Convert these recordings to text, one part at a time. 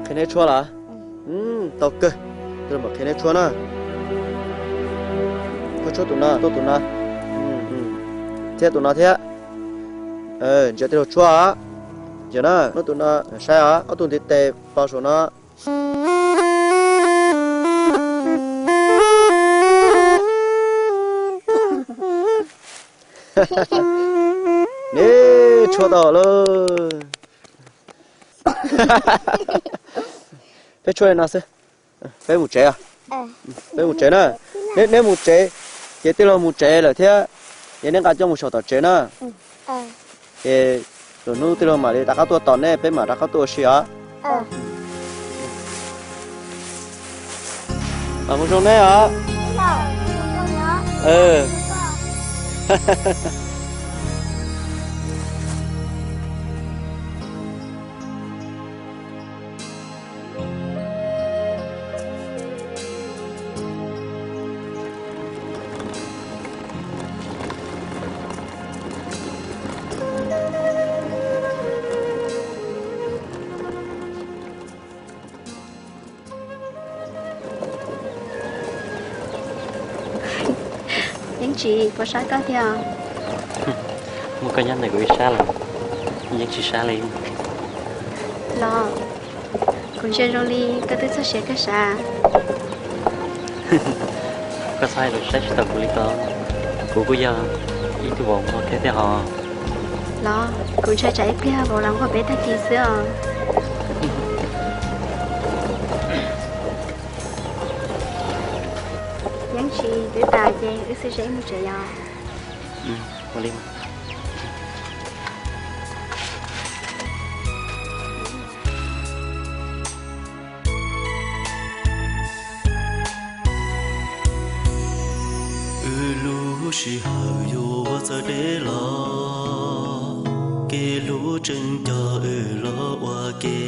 Qhia neb tshuab los? Tau kawg, tij laug mam qhia neb tshuab na. Tshuab tus no, tuaj tus no, thiab tus no thiab. Ntsia tij laug tshuab os. Yog na, muab tus no saib os, ob tug ntiv tes pos saum no. Neb tshuab tau lawm. Peb tshuab li no xwb. Peb mus tsev. Peb mus tsev na. Neb mus tsev, ces tij laug mus tsev lawm thiab, ces neb nqa coj mus saum tom tsev na. Ces lwm hnub tij laug mam li rov qab tuaj tos neb, peb mam rov qab tuaj ua si os. Mam mus zoo neb os. Yeej tsis pom sab koj thiab. Muaj koj nyob ntawm kuv ib sab los yeej tsis sab li. Los, kuv ntsia zoo li koj twb txog siav kawg sav. Koj txhob hais lus saib tsis taus kuv li ko. Kuv kuj yog ib tug vauv nquag thiab hos. Los, kuv ntshai tsam ib pliag vauv los nquag peb tag kis xwb os. Yeej tsis twb tas ces wb xwb ze mus tsev yos. Wb lub sij hawm yuav ua txawj deb los, kev hlub tseem coj wb los ua ke.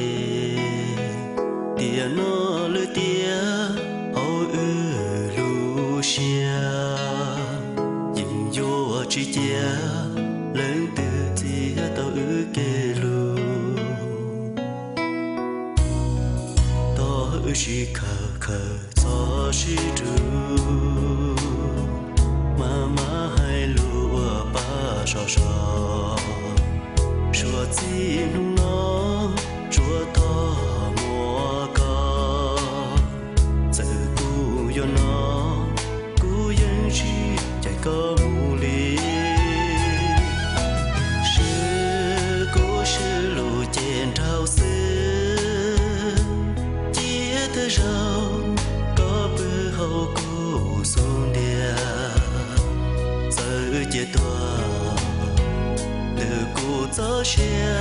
Tiam no lwm tiam hauv wb lub siab, yeej yuav tsis cia leej twg txiav tau wb kev hlub. Tos wb sib khawm khawm txog sib rub, maj maj hais lus ua pab sov so. Suav txij hnub no tsuas tog muaj koj, txawm kuv yuav no kuv yeej tsis caij koj mus li. Sib kub sib lus ces nraug xwb, cia thawj zaug koj pw hauv kuv xub ntiag. Txawm wb ciaj tuag, lwm kuv txoj sia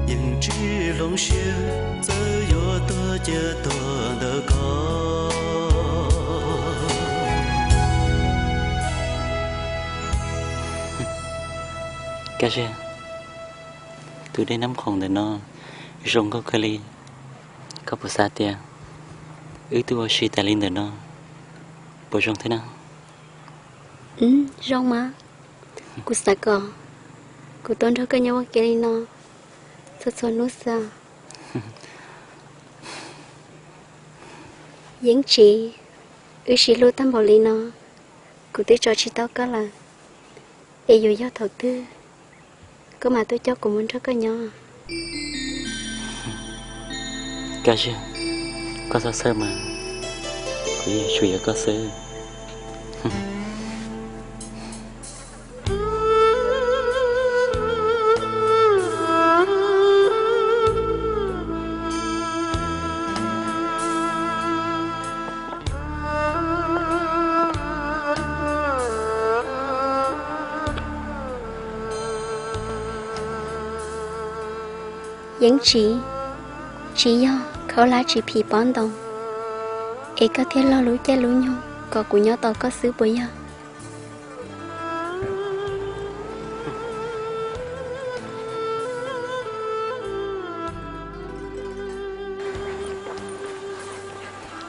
yeej tsis hloov siab, txawm yuav tuag cia tuag ntawm koj. Kab Ziag, tus dej Nab Qhoom ntawm no zoo nkauj kawg li. Koj puas xav tias wb twb ua si tas li ntawm no puas zoo thiab na? Zoo mas. Kuv xav kom kuv tau nrog koj nyob ua ke li no txhua txhua hnub xwb. Yeej tsis, wb sib hlub tag npaum li no, kuv twb tso tsis tau koj lawm. Es yuav yog thaum twg koj mam tuaj coj kuv mus nrog koj nyob? Kab Ziag, koj txhob txhawj mas, kuv yeej yuav tsum yuav koj xwb. Yeej tsis, tsis yog khaub hlab tsis phim pob ntoo, es koj thiaj log lub caij lub nyoog kom kuv nyob tos koj xwb puas yog?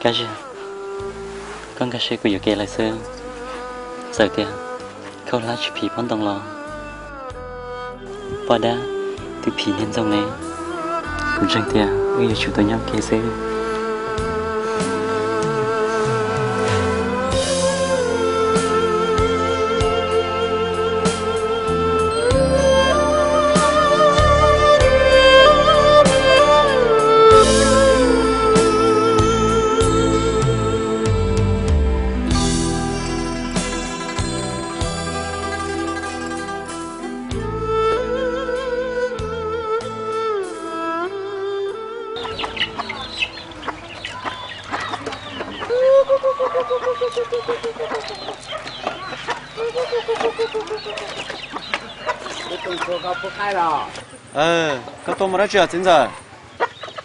Kab Ziag, koj nkag siab kuv yuam kev lawm xwb. Txawm tias khaub hlab tsis phim pob ntoo los poj dab, tus phim niag ntxoog ne. Kuv ntseeg tias wb yuav tsum tau nyob ua ke xwb. Koj tuaj mus dab tsi os txiv ntxawm?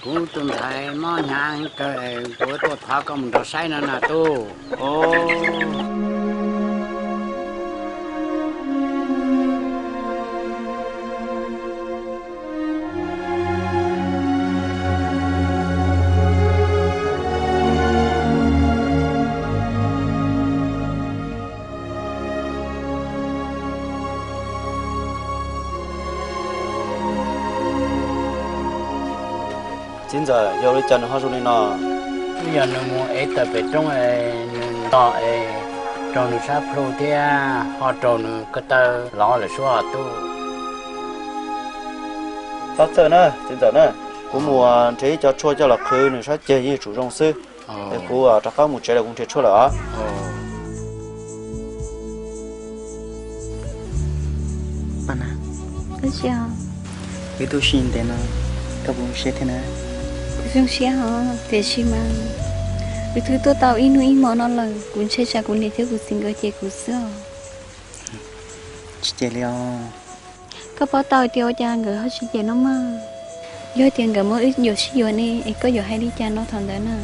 Kuv tus ntxhais mob hnyav kawg, kuv tuaj thov koj mus nrog saib no na tub. Txiv ntxawm, yog li cas nws ho zoo li no? Twb yog nws mus ev taws pem roob es nws nto es raug nws sab plhu thiab ho raug nws ko taw lov lawm suab tub. Txhob txhawj na txiv ntxawm na, kuv mus nrhiav ib co tshuaj coj los qhwv nws sab ceg yeej yuav tsum zoo xwb. Es kuv rov qab mus tsev lawm, kuv nrhiav tshuaj lawm os. Wb tuaj ua si ntev no, koj puas zoo siab thiab na? Kuv zoo siab os, tiam sis mas kuv twb tuaj tau ib hnub ib hmo no lawm, kuv ntshe tsam kuv niam thiab kuv txiv nkawd cem kuv xwb os. Tsis cem li os. Koj paub tau tias ua cas nkawd ho tsis cem no mas. Yog tias nkawd muab wb yuam sib yuav ne es koj yuav hais li cas no thaum ntawd na?